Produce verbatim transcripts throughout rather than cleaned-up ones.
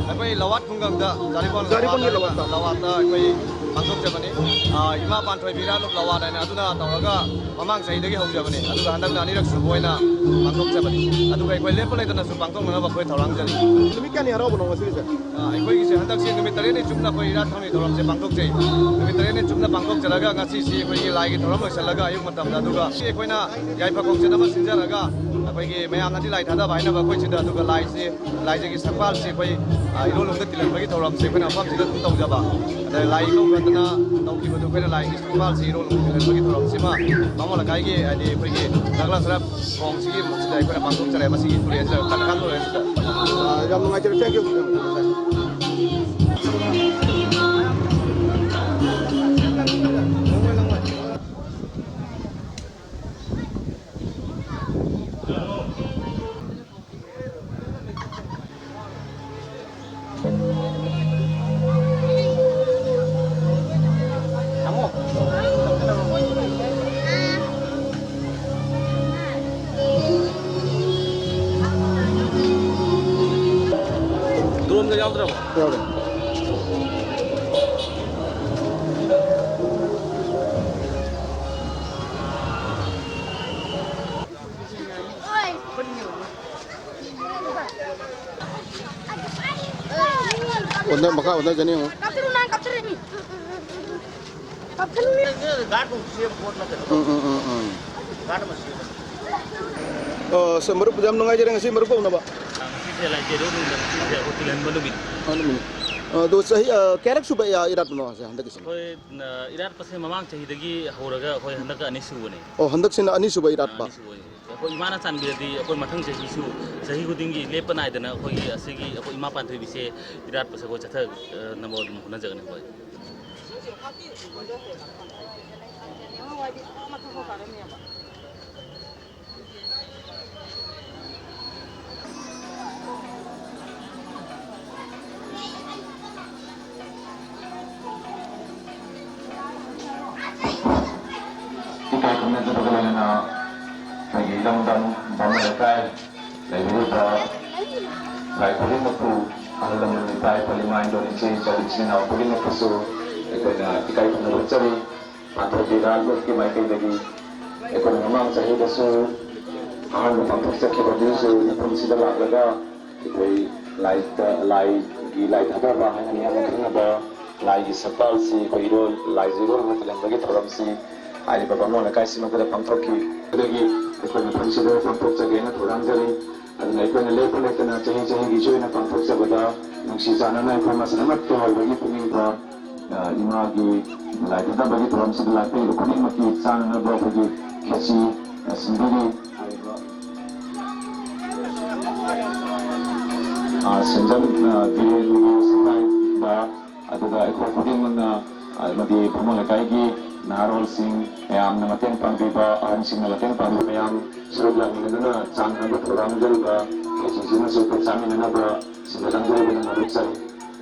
ꯑꯩꯈꯣꯏ ꯂꯋꯥꯠ ꯈꯨꯡꯒꯪꯗ ꯖꯥꯔꯤꯕꯣꯟ ꯖꯥꯔꯤꯕꯣꯟꯒꯤ ꯂꯋꯥꯠꯇ, ꯂꯋꯥꯠꯇ꯫ ꯂꯋꯥꯠꯇ ꯑꯩꯈꯣꯏ ꯄꯥꯡꯊꯣꯛꯆꯕꯅꯤ꯫ ꯑꯥ, ꯏꯃꯥ ꯄꯥꯟꯊꯣꯏꯕꯤ ꯏꯔꯥꯠꯂꯨꯞ ꯂꯋꯥꯠ ꯍꯥꯏꯅ ꯑꯗꯨꯅ ꯇꯧꯔꯒ ꯃꯃꯥꯡ ꯆꯍꯤꯗꯒꯤ ꯍꯧꯖꯕꯅꯤ, ꯑꯗꯨꯒ ꯍꯟꯗꯛꯅ ꯑꯅꯤꯔꯛ ꯁꯨꯕ ꯑꯣꯏꯅ ꯄꯥꯡꯊꯣꯛꯆꯕꯅꯤ꯫ ꯑꯗꯨꯒ ꯑꯩꯈꯣꯏ ꯂꯦꯞꯄ ꯂꯩꯇꯅꯁꯨ ꯄꯥꯡꯊꯣꯛꯅꯅꯕ ꯑꯩꯈꯣꯏ ꯊꯧꯔꯥꯡꯖꯔꯤ꯫ ꯅꯨꯃꯤꯠ ꯀꯌꯥꯅꯤ ꯍꯔꯥꯎꯕꯅꯣ ꯉꯁꯤꯒꯤꯁꯦ? ꯑꯥ, ꯑꯩꯈꯣꯏꯒꯤꯁꯦ ꯍꯟꯗꯛꯁꯦ ꯅꯨꯃꯤꯠ ꯇꯔꯦꯠꯅꯤ ꯆꯨꯞꯅ ꯑꯩꯈꯣꯏ ꯏꯔꯥꯠ ꯊꯧꯅꯤ ꯊꯧꯔꯝꯁꯦ ꯄꯥꯡꯊꯣꯛꯆꯩ꯫ ꯅꯨꯃꯤꯠ ꯇꯔꯦꯠꯅꯤ ꯆꯨꯞꯅ ꯄꯥꯡꯊꯣꯛꯆꯔꯒ ꯉꯁꯤꯁꯤ ꯑꯩꯈꯣꯏꯒꯤ ꯂꯥꯏꯒꯤ ꯊꯧꯔꯝ ꯂꯣꯏꯁꯤꯜꯂꯒ ꯑꯌꯨꯛ ꯃꯇꯝꯗ, ꯑꯗꯨꯒ ꯁꯤ ꯑꯩꯈꯣꯏꯅ ꯌꯥꯏꯐ ꯈꯣꯡꯆꯠ ꯑꯃ ꯁꯤꯟꯖꯔꯒ ꯑꯩꯈꯣꯏꯒꯤ ꯃꯌꯥꯝꯅꯗꯤ ꯂꯥꯏ ꯊꯥꯗꯕ ꯍꯥꯏꯅꯕ ꯑꯩꯈꯣꯏ ꯁꯤꯗ, ꯑꯗꯨꯒ ꯂꯥꯏꯁꯤ, ꯂꯥꯏꯖꯒꯤ ꯁꯛꯄꯥꯜꯁꯤ ꯑꯩꯈꯣꯏ, ꯑ, ꯏꯔꯣꯜ ꯂꯣꯝꯗ ꯊꯤꯜꯍꯟꯕꯒꯤ ꯊꯧꯔꯝꯁꯤ ꯑꯩꯈꯣꯏꯅ ꯃꯐꯝꯁꯤꯗ ꯑꯗꯨꯝ ꯇꯧꯖꯕ꯫ ꯑꯗ ꯂꯥꯏ ꯏꯀꯧ ꯈꯠꯇꯅ ꯇꯧꯈꯤꯕꯗꯨ ꯑꯩꯈꯣꯏꯅ ꯂꯥꯏꯒꯤ ꯁꯛꯄꯥꯜꯁꯤ ꯏꯔꯣꯜ ꯂꯣꯝꯗ ꯊꯤꯜꯍꯟꯕꯒꯤ ꯊꯧꯔꯝꯁꯤꯃ ꯕꯥꯃꯣꯟ ꯂꯩꯀꯥꯏꯒꯤ, ꯍꯥꯏꯗꯤ ꯑꯩꯈꯣꯏꯒꯤ ꯅꯒꯂꯥ ꯁꯔꯞ ꯈꯣꯡꯁꯤꯒꯤ ꯃꯁꯤꯗ ꯑꯩꯈꯣꯏꯅ ꯄꯥꯡꯊꯣꯛꯆꯔꯦ꯫ ꯃꯁꯤꯒꯤ ꯇꯨꯔꯦꯟꯁꯤꯗ ꯀꯟꯅ ꯀꯟꯅ ꯂꯣꯏꯔꯦ ꯁꯤꯗ꯫ ꯑ, ꯌꯥꯝ ꯅꯨꯡꯉꯥꯏꯖꯔꯦ꯫ Thank you꯫ ꯌꯥꯎꯔꯦ꯫ ꯑꯣꯟꯅ-, ꯃꯈꯥ ꯑꯣꯟꯅꯖꯅꯤ ꯌꯦꯡꯉꯣ꯫ ꯎꯝ, ꯎꯝ, ꯎꯝ, ꯎꯝ꯫ ꯑ, ꯁ-, ꯃꯔꯨꯞ, ꯌꯥꯝ ꯅꯨꯡꯉꯥꯏꯖꯔꯦ ꯉꯁꯤ ꯃꯔꯨꯞꯀ ꯎꯅꯕ꯫ ꯉꯁꯤꯁꯦ ꯂꯥꯏ ꯇꯦꯔꯣ ꯅꯨꯃꯤꯠ, ꯉꯁꯤꯁꯦ ꯑꯩꯈꯣꯏ ꯇꯨꯏꯍꯟꯕ ꯅꯨꯃꯤꯠ꯫ ꯑ, ꯅꯨꯃꯤꯠ꯫ ꯑ, ꯑꯗꯣ ꯆꯍꯤ, ꯑ, ꯀꯌꯥꯔꯛ ꯁꯨꯕ, ꯑ, ꯏꯔꯥꯠꯄꯅꯣ ꯍꯟꯗꯛꯀꯤꯁꯦ? ꯑꯩꯈꯣꯏ, ꯑ, ꯏꯔꯥꯠꯄꯁꯦ ꯃꯃꯥꯡ ꯆꯍꯤꯗꯒꯤ ꯍꯧꯔꯒ ꯑꯩꯈꯣꯏ ꯍꯟꯗꯛꯀ ꯑꯅꯤꯁꯨꯕꯅꯦ꯫ ꯑꯣ, ꯍꯟꯗꯛꯁꯤꯅ ꯑꯅꯤꯁꯨꯕ ꯑ, ꯏꯔꯥꯠꯄ꯫ ꯑꯅꯤꯁꯨꯕ ꯑꯣꯏꯅ꯫ ꯑꯩꯈꯣꯏ ꯏꯃꯥꯅ ꯆꯥꯟꯕꯤꯔꯗꯤ ꯑꯩꯈꯣꯏ ꯃꯊꯪ ꯆꯍꯤꯁꯨ ꯆꯍꯤ ꯈꯨꯗꯤꯡꯒꯤ ꯂꯦꯞꯄ ꯅꯥꯏꯗꯅ ꯑꯩꯈꯣꯏꯒꯤ ꯑꯁꯤꯒꯤ ꯑꯩꯈꯣꯏ ꯏꯃꯥ ꯄꯥꯟꯊꯣꯏꯕꯤꯁꯦ ꯏꯔꯥꯠꯄꯁꯦ ꯑꯩꯈꯣꯏ ꯆꯠꯊꯅꯕ ꯑꯗꯨꯝ ꯍꯣꯠꯅꯖꯒꯅꯤ ꯑꯩꯈꯣꯏ꯫ ꯏꯀꯥꯏ ꯈꯨꯝꯅꯖꯕꯒ ꯂꯣꯏꯅꯅ ꯑꯩꯈꯣꯏꯒꯤ ꯏꯔꯝꯗꯝ ꯕꯥꯃꯣꯟ ꯂꯩꯀꯥꯏ ꯂꯩꯕꯤꯔꯤꯕ ꯂꯥꯏ ꯈꯨꯗꯤꯡꯃꯛꯄꯨ, ꯑꯍꯜ ꯂꯃꯟ, ꯏꯄꯥ ꯏꯄꯨ, ꯏꯃꯥ ꯏꯟꯗꯣꯜ, ꯏꯆꯦ ꯏꯆꯜ, ꯏꯆꯤꯟ ꯏꯅꯥꯎ ꯈꯨꯗꯤꯡꯃꯛꯄꯨꯁꯨ ꯑꯩꯈꯣꯏꯅ ꯏꯀꯥꯏ ꯈꯨꯝꯅꯕ ꯎꯠꯆꯔꯤ꯫ ꯄꯥꯟꯊꯣꯏꯕꯤ ꯏꯔꯥꯠꯂꯣꯟꯒꯤ ꯃꯥꯏꯀꯩꯗꯒꯤ ꯑꯩꯈꯣꯏꯅ ꯃꯃꯥꯡ ꯆꯍꯤꯗꯁꯨ ꯑꯍꯥꯟꯕ ꯄꯥꯡꯊꯣꯛꯆꯈꯤꯕ ꯑꯗꯨꯁꯨ ꯃꯐꯝꯁꯤꯗ ꯂꯥꯛꯂꯒ ꯑꯩꯈꯣꯏ ꯂꯥꯏꯗ, ꯂꯥꯏꯒꯤ ꯂꯥꯏ ꯊꯥꯗꯕ ꯍꯥꯏꯅ ꯃꯤꯌꯥꯝꯅ ꯈꯪꯅꯕ ꯂꯥꯏꯒꯤ ꯁꯛꯇꯥꯜꯁꯤ ꯑꯩꯈꯣꯏ ꯏꯔꯣꯜ, ꯂꯥꯏꯁꯤ ꯏꯔꯣꯜ ꯊꯤꯜꯍꯟꯕꯒꯤ ꯊꯧꯔꯝꯁꯤ ꯍꯥꯏꯔꯤꯕ ꯕꯥꯃꯣꯟ ꯂꯩꯀꯥꯏꯁꯤꯃꯛꯇꯗ ꯄꯥꯡꯊꯣꯛꯈꯤ꯫ ꯑꯗꯨꯗꯒꯤ ꯑꯩꯈꯣꯏ ꯃꯐꯝꯁꯤꯗ ꯄꯥꯡꯊꯣꯛꯆꯒꯦꯅ ꯊꯧꯔꯥꯡꯖꯔꯤ꯫ ꯑꯗꯨꯅ ꯑꯩꯈꯣꯏꯅ ꯂꯦꯞꯄ ꯂꯩꯇꯅ ꯆꯍꯤ ꯆꯍꯤꯒꯤꯁꯨ ꯑꯣꯏꯅ ꯄꯥꯡꯊꯣꯛꯆꯕꯗ ꯅꯨꯡꯁꯤ ꯆꯥꯟꯅꯅ ꯑꯩꯈꯣꯏ ꯃꯁꯦꯟ ꯑꯃꯠꯇ ꯑꯣꯏꯕꯒꯤ ꯄꯨꯛꯅꯤꯡꯗ, ꯑ, ꯏꯃꯥꯒꯤ ꯂꯥꯏ ꯊꯥꯗꯕꯒꯤ ꯊꯧꯔꯝꯁꯤꯗ ꯂꯥꯛꯄꯤꯔꯤꯕ ꯈꯨꯗꯤꯡꯃꯛꯀꯤ ꯆꯥꯅꯅꯕ ꯑꯩꯈꯣꯏꯒꯤ ꯈꯦꯆꯤ, ꯑ, ꯁꯤꯟꯕꯤꯔꯤ꯫ ꯍꯥꯏꯔꯤꯕ, ꯑ, ꯁꯦꯟꯖꯝ, ꯑ, ꯕꯤꯔꯦꯟꯒꯤ ꯁꯛꯇꯥꯏꯗ ꯑꯗꯨꯒ ꯑꯩꯈꯣꯏ ꯈꯨꯗꯤꯡꯃꯛꯅ, ꯑꯃꯗꯤ ꯕꯥꯃꯣꯟ ꯂꯩꯀꯥꯏꯒꯤ ꯅꯍꯥꯔꯣꯜꯁꯤꯡ ꯃꯌꯥꯝꯅ ꯃꯇꯦꯡ ꯄꯥꯡꯕꯤꯕ, ꯑꯍꯟꯁꯤꯡꯅ ꯃꯇꯦꯡ ꯄꯥꯡꯕꯤꯕ ꯃꯌꯥꯝ ꯁꯔꯨꯛ ꯌꯥꯃꯤꯟꯅꯗꯨꯅ ꯆꯥꯅꯅꯕ ꯊꯧꯔꯥꯡꯖꯔꯤꯕ ꯈꯦꯆꯤꯁꯤꯃꯁꯨ ꯑꯩꯈꯣꯏ ꯆꯥꯃꯤꯟꯅꯅꯕ ꯁꯤꯟꯅ ꯂꯥꯡꯖꯔꯤꯕꯅ ꯃꯔꯨꯞ ꯆꯠꯂꯤ꯫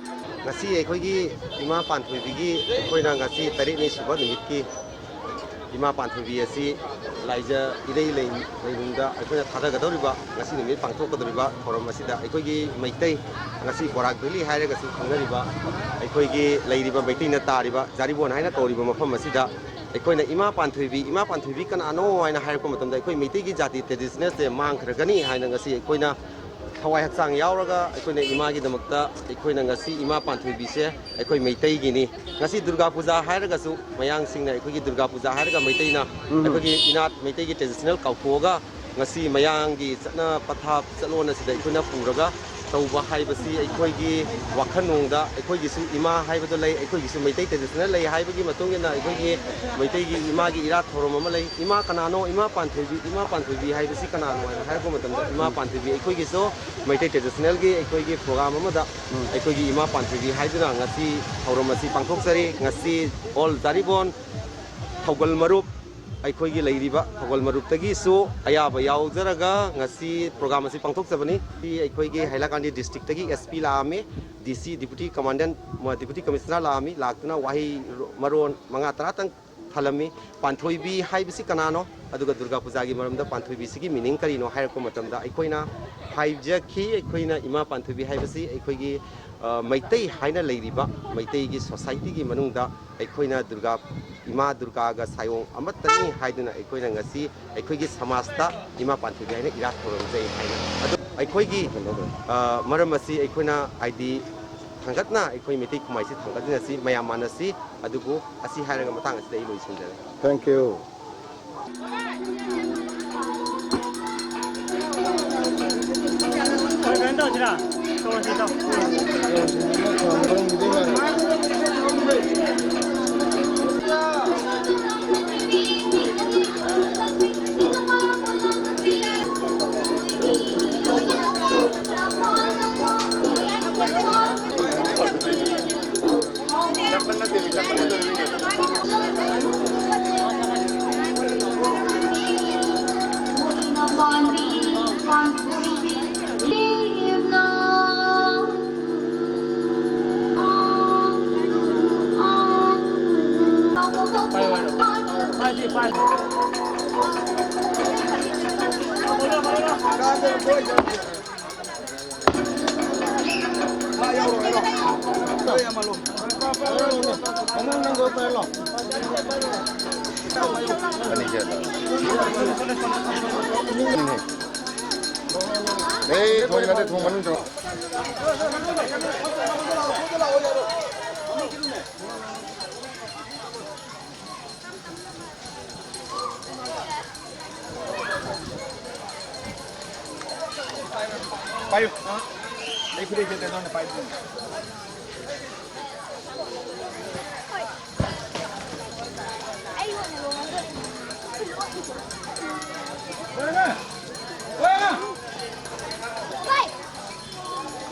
ꯉꯁꯤ ꯑꯩꯈꯣꯏꯒꯤ ꯏꯃꯥ ꯄꯥꯟꯊꯣꯏꯕꯤꯒꯤ ꯑꯩꯈꯣꯏꯅ ꯉꯁꯤ ꯇꯔꯦꯠꯅꯤ ꯁꯨꯕ ꯅꯨꯃꯤꯠꯀꯤ ꯏꯃꯥ ꯄꯥꯟꯊꯣꯏꯕꯤ ꯑꯁꯤ ꯂꯥꯏꯖ ꯏꯔꯩ ꯂꯩ-, ꯂꯩꯅꯨꯡꯗ ꯑꯩꯈꯣꯏꯅ ꯊꯥꯗꯒꯗꯧꯔꯤꯕ, ꯉꯁꯤ ꯅꯨꯃꯤꯠ ꯄꯥꯡꯊꯣꯛꯀꯗꯧꯔꯤꯕ ꯊꯧꯔꯝ ꯑꯁꯤꯗ ꯑꯩꯈꯣꯏꯒꯤ ꯃꯩꯇꯩ, ꯉꯁꯤ ꯕꯣꯔꯥꯛ ꯚꯦꯂꯤ ꯍꯥꯏꯔꯒꯁꯨ ꯈꯪꯅꯔꯤꯕ, ꯑꯩꯈꯣꯏꯒꯤ ꯂꯩꯔꯤꯕ ꯃꯩꯇꯩꯅ ꯇꯥꯔꯤꯕ ꯖꯥꯔꯤꯕꯣꯟ ꯍꯥꯏꯅ ꯀꯧꯔꯤꯕ ꯃꯐꯝ ꯑꯁꯤꯗ ꯑꯩꯈꯣꯏꯅ ꯏꯃꯥ ꯄꯥꯟꯊꯣꯏꯕꯤ, ꯏꯃꯥ ꯄꯥꯟꯊꯣꯏꯕꯤ ꯀꯅꯥꯅꯣ ꯍꯥꯏꯅ ꯍꯥꯏꯔꯛꯄ ꯃꯇꯝꯗ ꯑꯩꯈꯣꯏ ꯃꯩꯇꯩꯒꯤ ꯖꯥꯇꯤ ꯇ꯭ꯔꯦꯗꯤꯁꯅꯦꯜꯁꯦ ꯃꯥꯡꯈ꯭ꯔꯒꯅꯤ ꯍꯥꯏꯅ ꯉꯁꯤ ꯑꯩꯈꯣꯏꯅ ꯊꯋꯥꯏ ꯍꯛꯆꯥꯡ ꯌꯥꯎꯔꯒ ꯑꯩꯈꯣꯏꯅ ꯏꯃꯥꯒꯤꯗꯃꯛꯇ ꯑꯩꯈꯣꯏꯅ ꯉꯁꯤ ꯏꯃꯥ ꯄꯥꯟꯊꯣꯏꯕꯤꯁꯦ ꯑꯩꯈꯣꯏ ꯃꯩꯇꯩꯒꯤꯅꯤ꯫ ꯉꯁꯤ ꯗꯨꯔꯒꯥ ꯄꯨꯖꯥ ꯍꯥꯏꯔꯒꯁꯨ ꯃꯌꯥꯡꯁꯤꯡꯅ ꯑꯩꯈꯣꯏꯒꯤ ꯗꯨꯔꯒꯥ ꯄꯨꯖꯥ ꯍꯥꯏꯔꯒ ꯃꯩꯇꯩꯅ ꯎꯝ꯫ ꯑꯩꯈꯣꯏꯒꯤ ꯏꯅꯥꯠ ꯃꯩꯇꯩꯒꯤ ꯇ꯭ꯔꯦꯗꯤꯁꯅꯦꯜ ꯀꯥꯎꯊꯣꯛꯑꯒ ꯉꯁꯤ ꯃꯌꯥꯡꯒꯤ ꯆꯠꯅ ꯄꯊꯥꯞ ꯆꯠꯂꯣꯟ ꯑꯁꯤꯗ ꯑꯩꯈꯣꯏꯅ ꯄꯨꯔꯒ ꯇꯧꯕ ꯍꯥꯏꯕꯁꯤ ꯑꯩꯈꯣꯏꯒꯤ ꯋꯥꯈꯜꯂꯣꯟꯗ ꯑꯩꯈꯣꯏꯒꯤꯁꯨ ꯏꯃꯥ ꯍꯥꯏꯕꯗꯣ ꯂꯩ, ꯑꯩꯈꯣꯏꯒꯤꯁꯨ ꯃꯩꯇꯩ ꯇ꯭ꯔꯦꯗꯤꯁꯅꯦꯜ ꯂꯩ ꯍꯥꯏꯕꯒꯤ ꯃꯇꯨꯡ ꯏꯟꯅ ꯑꯩꯈꯣꯏꯒꯤ ꯃꯩꯇꯩꯒꯤ ꯏꯃꯥꯒꯤ ꯏꯔꯥꯠ ꯊꯧꯔꯝ ꯑꯃ ꯂꯩ꯫ ꯏꯃꯥ ꯀꯅꯥꯅꯣ? ꯏꯃꯥ ꯄꯥꯟꯊꯣꯏꯕꯤ꯫ ꯏꯃꯥ ꯄꯥꯟꯊꯣꯏꯕꯤ ꯍꯥꯏꯕꯁꯤ ꯀꯅꯥꯅꯣ ꯍꯥꯏꯅ ꯍꯥꯏꯔꯛꯄ ꯃꯇꯝꯗ ꯏꯃꯥ ꯄꯥꯟꯊꯣꯏꯕꯤ ꯑꯩꯈꯣꯏꯒꯤꯁꯨ ꯃꯩꯇꯩ ꯇ꯭ꯔꯦꯗꯤꯁꯅꯦꯜꯒꯤ ꯑꯩꯈꯣꯏꯒꯤ ꯄ꯭ꯔꯣꯒ꯭ꯔꯥꯝ ꯑꯃꯗ ꯎꯝ꯫ ꯑꯩꯈꯣꯏꯒꯤ ꯏꯃꯥ ꯄꯥꯟꯊꯣꯏꯕꯤ ꯍꯥꯏꯗꯨꯅ ꯉꯁꯤ ꯊꯧꯔꯝ ꯑꯁꯤ ꯄꯥꯡꯊꯣꯛꯆꯔꯤ꯫ ꯉꯁꯤ ꯑꯣꯜ ꯖꯥꯔꯤꯕꯣꯟ ꯊꯧꯒꯜ ꯃꯔꯨꯞ, ꯑꯩꯈꯣꯏꯒꯤ ꯂꯩꯔꯤꯕ ꯊꯧꯒꯜ ꯃꯔꯨꯞꯇꯒꯤꯁꯨ ꯑꯌꯥꯕ ꯌꯥꯎꯖꯔꯒ ꯉꯁꯤ ꯄ꯭ꯔꯣꯒ꯭ꯔꯥꯝ ꯑꯁꯤ ꯄꯥꯡꯊꯣꯛꯆꯕꯅꯤ꯫ ꯑꯩꯈꯣꯏꯒꯤ ꯍꯥꯏꯂꯥꯀꯥꯟꯗꯤ ꯗꯤꯁꯇ꯭ꯔꯤꯛꯇꯒꯤ ꯑꯦꯁ ꯄꯤ ꯂꯥꯛꯑꯝꯃꯤ, ꯗꯤ ꯁꯤ, ꯗꯤꯄꯨꯇꯤ ꯀꯃꯥꯟꯗꯦꯟ, ꯗꯤꯄꯨꯇꯤ ꯀꯃꯤꯁꯅꯔ ꯂꯥꯛꯑꯝꯃꯤ꯫ ꯂꯥꯛꯇꯨꯅ ꯋꯥꯍꯩ ꯃꯔꯣꯟ ꯃꯉꯥ ꯇꯔꯥꯇꯪ ꯊꯜꯂꯝꯃꯤ꯫ ꯄꯥꯟꯊꯣꯏꯕꯤ ꯍꯥꯏꯕꯁꯤ ꯀꯅꯥꯅꯣ? ꯑꯗꯨꯒ ꯗꯨꯔꯒꯥ ꯄꯨꯖꯥꯒꯤ ꯃꯔꯝꯗ ꯄꯥꯟꯊꯣꯏꯕꯤꯁꯤꯒꯤ ꯃꯤꯅꯤꯡ ꯀꯔꯤꯅꯣ ꯍꯥꯏꯔꯛꯄ ꯃꯇꯝꯗ ꯑꯩꯈꯣꯏꯅ ꯍꯥꯏꯖꯈꯤ, ꯑꯩꯈꯣꯏꯅ ꯏꯃꯥ ꯄꯥꯟꯊꯣꯏꯕꯤ ꯍꯥꯏꯕꯁꯤ ꯑꯩꯈꯣꯏꯒꯤ, ꯑ, ꯃꯩꯇꯩ ꯍꯥꯏꯅ ꯂꯩꯔꯤꯕ ꯃꯩꯇꯩꯒꯤ ꯁꯣꯁꯥꯏꯇꯤꯒꯤ ꯃꯅꯨꯡꯗ ꯑꯩꯈꯣꯏꯅ ꯗꯨꯔꯒꯥ, ꯏꯃꯥ ꯗꯨꯔꯒꯥꯒ ꯁꯥꯌꯣꯡ ꯑꯃꯠꯇꯅꯤ ꯍꯥꯏꯗꯨꯅ ꯑꯩꯈꯣꯏꯅ ꯉꯁꯤ ꯑꯩꯈꯣꯏꯒꯤ ꯁꯃꯥꯖꯇ ꯏꯃꯥ ꯄꯥꯟꯊꯣꯏꯕꯤ ꯍꯥꯏꯅ ꯏꯔꯥꯠ ꯊꯧꯔꯝꯖꯩ ꯍꯥꯏꯅ꯫ ꯑꯗꯣ ꯑꯩꯈꯣꯏꯒꯤ, ꯑ, ꯃꯔꯝ ꯑꯁꯤ ꯑꯩꯈꯣꯏꯅ ꯍꯥꯏꯗꯤ ꯊꯥꯡꯒꯠꯅ ꯑꯩꯈꯣꯏ ꯃꯩꯇꯩ ꯈꯨꯟꯅꯥꯏꯁꯤ ꯊꯥꯡꯒꯠꯃꯤꯟꯅꯁꯤ, ꯃꯌꯥꯝ ꯃꯥꯟꯅꯁꯤ꯫ ꯑꯗꯨꯕꯨ ꯑꯁꯤ ꯍꯥꯏꯔꯒ ꯃꯇꯥꯡ ꯑꯁꯤꯗ ꯑꯩ ꯂꯣꯏꯁꯤꯟꯖꯔꯦ꯫ Thank you. ꯑꯦ, ꯊꯣꯡ ꯌꯥꯗꯦ, ꯊꯣꯡ ꯃꯅꯨꯡ ꯆꯪꯉꯣ꯫ ꯄꯥꯏꯌꯨ꯫ ꯑꯩ ꯈꯨꯗꯩ ꯁꯦꯠꯇꯦ, ꯅꯉꯣꯟꯗ ꯄꯥꯏꯕꯤꯌꯨ꯫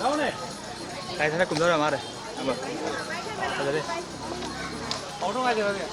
ꯂꯥꯎꯅꯦ꯫ ꯀꯥꯏꯗꯅ ꯀꯨꯝꯗꯧꯔ ꯃꯥꯔꯦ꯫ ꯑꯃ꯫ ꯐꯖꯔꯦ꯫ ꯄꯥꯎꯗꯣ ꯉꯥꯏꯖꯔꯒꯦ꯫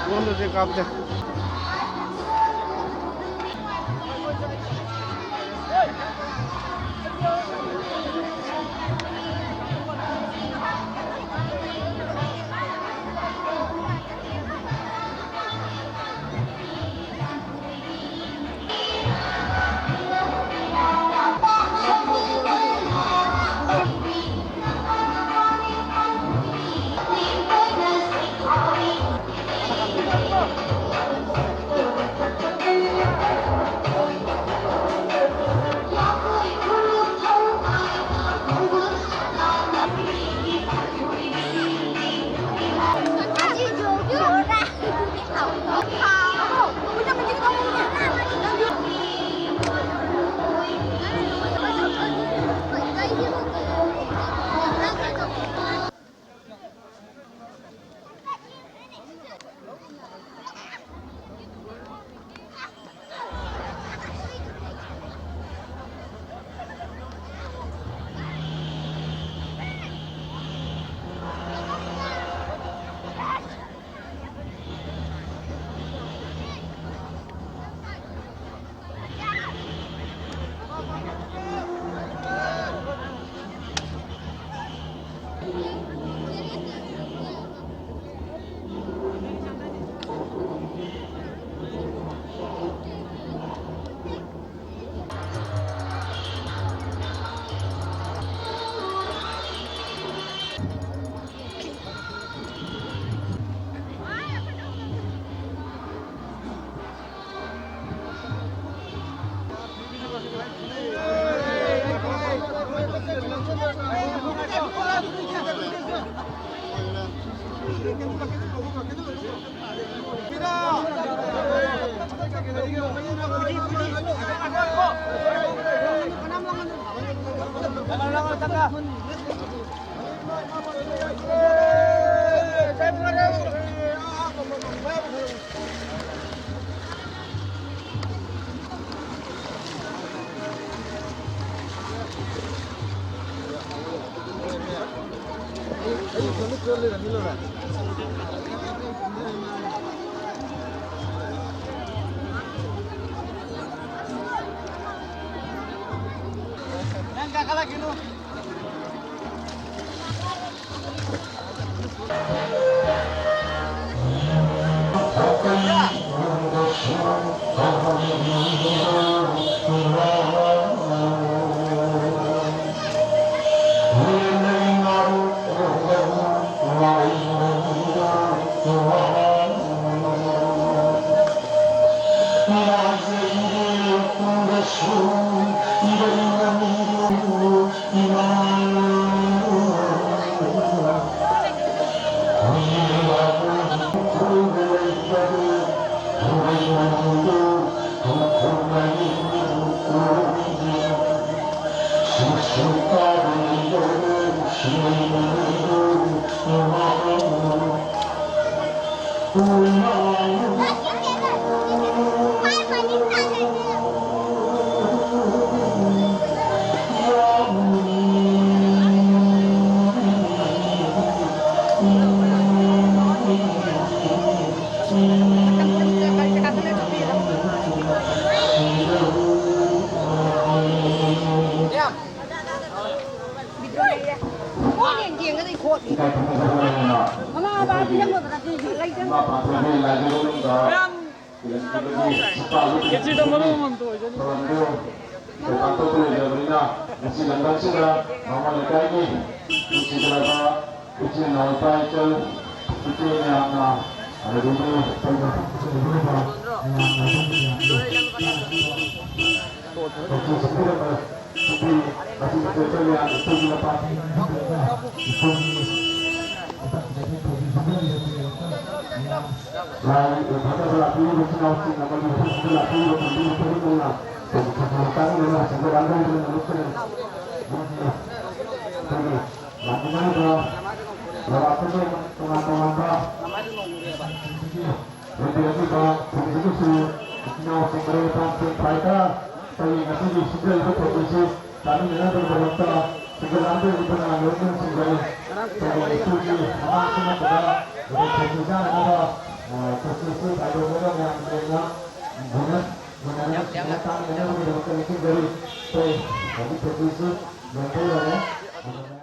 ꯉꯣꯟꯗꯗꯤ ꯀꯥꯞꯇꯦ꯫ ꯅꯪ ꯀꯥꯈꯠꯂꯛꯈꯤꯅꯨ꯫ ꯃꯃꯥ ꯃꯄꯥ ꯄꯤꯔꯝꯕꯗ ꯂꯩꯇꯅ ꯀꯦꯖꯤꯗ ꯃꯔꯨꯝ ꯑꯃꯃꯝꯇ ꯑꯣꯏꯖꯅꯤ꯫ ꯄꯥꯡꯊꯣꯛꯄ ꯂꯩꯖꯕꯅꯤꯅ, ꯉꯁꯤ ꯂꯝꯗꯝꯁꯤꯗ ꯃꯃꯥ ꯂꯩꯀꯥꯏꯒꯤ ꯅꯨꯡꯁꯤꯖꯔꯕ ꯏꯆꯤꯜ ꯏꯅꯥꯎ, ꯏꯄꯥ ꯏꯆꯜ, ꯏꯆꯦ ꯃꯌꯥꯝꯅ, ꯑꯗꯨꯗꯒꯤ ꯂꯥꯏ ꯎꯅꯗꯕ ꯂꯥꯛꯄꯤꯔꯤꯕ ꯏꯆꯤꯜ ꯏꯅꯥꯎꯁꯤꯡ ꯑꯃꯗꯤ ꯃꯐꯝꯁꯤꯗ ꯂꯥꯛꯄꯤꯔꯤꯕ ꯄꯥꯡꯒꯜ ꯃꯤꯑꯣꯏ ꯄꯨꯝꯅꯃꯛꯅ ꯇꯥꯃꯤꯟꯅꯅ ꯁꯦꯝꯒꯠ ꯂꯥꯡꯒꯠ ꯂꯩꯕ ꯅꯨꯃꯤꯠꯁꯤꯡ ꯂꯥꯛꯃꯤꯟꯅꯔꯤꯕ ꯂꯩꯕꯥꯛꯇꯨꯒꯤ ꯇꯣꯉꯥꯟ ꯇꯣꯉꯥꯟꯕ ꯂꯩꯕꯤꯔꯛꯂꯤꯕ ꯈꯨꯟꯗꯨꯒꯤꯁꯨ ꯏꯆꯤꯟ ꯏꯅꯥꯎꯁꯤꯡ, ꯃꯔꯨꯞ ꯃꯄꯥꯡꯁꯤꯡ ꯈ꯭ꯋꯥꯏꯗ ꯑꯩꯈꯣꯏꯒꯤ ꯉꯁꯤꯒꯤ ꯁꯤꯟꯖꯔꯤꯕ ꯊꯧꯔꯝꯁꯤ ꯆꯥꯃꯤꯟꯅꯅꯕꯒꯤꯗꯃꯛꯇ ꯁꯤꯡꯖꯦꯜ ꯂꯥꯟꯕꯤꯔꯤꯕ ꯂꯣꯏꯅ ꯁꯤꯡꯖꯦꯜ ꯇꯧꯕ ꯏꯁꯨꯒꯤ ꯃꯃꯥꯡꯁꯨ ꯅꯠꯇꯕ ꯑꯩꯈꯣꯏ ꯊꯧꯔꯝꯁꯤ ꯆꯥꯅꯅꯕ, ꯑ, ꯊꯧꯔꯝꯁꯤ ꯈꯥꯏꯗꯣꯛꯂꯒ ꯃꯌꯥꯝ ꯂꯣꯏꯅ ꯃꯨꯟꯅ-, ꯃꯨꯟꯅꯅ ꯁꯤꯡꯖꯦꯜ ꯆꯥꯃꯤꯟꯅꯅꯕꯒꯤꯗꯃꯛꯇ ꯂꯦꯡꯁꯤꯟꯖꯔꯤ꯫ ꯑꯩꯈꯣꯏ ꯍꯧꯖꯤꯛ ꯊꯧꯔꯝꯁꯤ ꯂꯣꯏꯕ ꯂꯣꯏꯔꯦ꯫ ꯑꯗꯨꯅ